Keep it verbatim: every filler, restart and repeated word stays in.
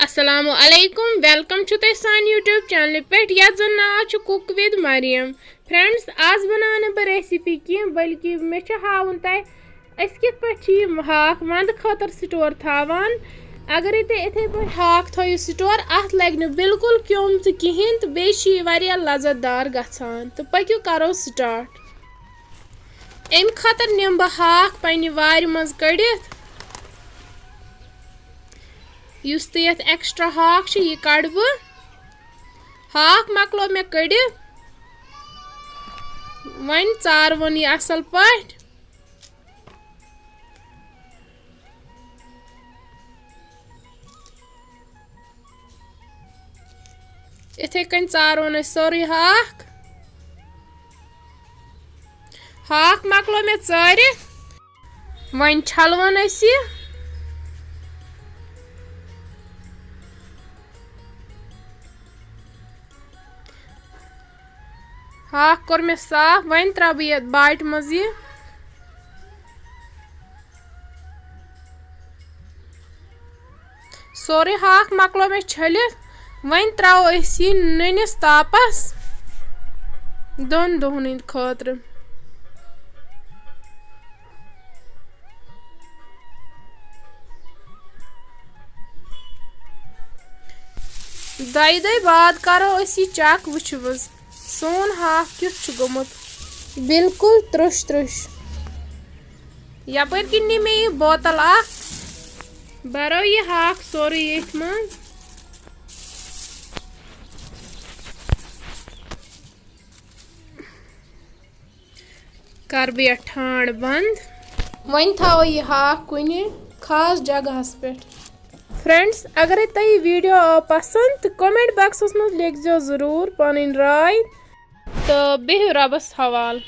السلام علیکم، welcome چھُ تۄہہِ سانہِ YouTube چینلہِ پٮ۪ٹھ، یَتھ زَن ناو چھُ Cook with Mariam۔ Friends، آز بَناو نہٕ بہٕ recipe کینٛہہ، بلکہِ مےٚ چھُ ہاوُن تۄہہِ أسۍ کِتھ پٲٹھۍ چھِ یہِ ہاکھ وَندٕ خٲطرٕ store تھاوان۔ اگرے تُہۍ یِتھَے پٲٹھۍ ہاکھ تھٲیِو store، اَتھ لَگہِ نہٕ بالکل کیوٚم تہٕ کِہیٖنۍ، تہٕ بیٚیہِ چھِ یہِ واریاہ لذت دار گژھان۔ تہٕ پٔکِو کَرو start۔ اَمہِ خٲطرٕ نِمہٕ بہٕ ہاکھ پنٛنہِ وارِ منٛز کٔڑِتھ۔ یُس تہِ یَتھ extra ہاکھ چھُ، یہِ کَڑٕ بہٕ۔ ہاکھ مۄکلو مےٚ کٔڑِتھ۔ وۄنۍ ژاروُن یہِ اَصٕل پٲٹھۍ۔ یِتھَے کٔنۍ ژاروُن اَسہِ سورُے ہاکھ۔ ہاکھ مۄکلو مےٚ ژٲرِتھ۔ وۄنۍ چھَلوُن اَسہِ یہِ۔ ہاکھ کوٚر مےٚ صاف، وۄنۍ ترٛاوٕ بہٕ یَتھ باٹہِ منٛز یہِ۔ سورُے ہاکھ مۄکلو مےٚ چھٔلِتھ۔ وۄنۍ ترٛاوو أسۍ یہِ نٔنِس تاپَس دۄن دۄہَن ہٕنٛدِ خٲطرٕ۔ دۄیہِ دۄہہِ بعد کَرو أسۍ یہِ check، وٕچھو حظ سون ہاکھ کیُتھ چھُ گوٚمُت۔ بالکل ترٛوٚش ترٛوٚش۔ یَپٲرۍ کِنۍ نی مےٚ یہِ بوتل اَکھ۔ بَرو یہِ ہاکھ سورُے ییٚتھۍ منٛز۔ کَرٕ بہٕ یَتھ ٹھانٛڈ بنٛد۔ وۄنۍ تھاوو یہِ ہاکھ کُنہِ خاص جگہَس پٮ۪ٹھ۔ Friends، اگرے تۄہہِ یہِ video آو پسنٛد تہٕ comment boxَس منٛز لیکھزیو ضروٗر پنٕنۍ راے تہٕ بِہِو رۄبَس حوال۔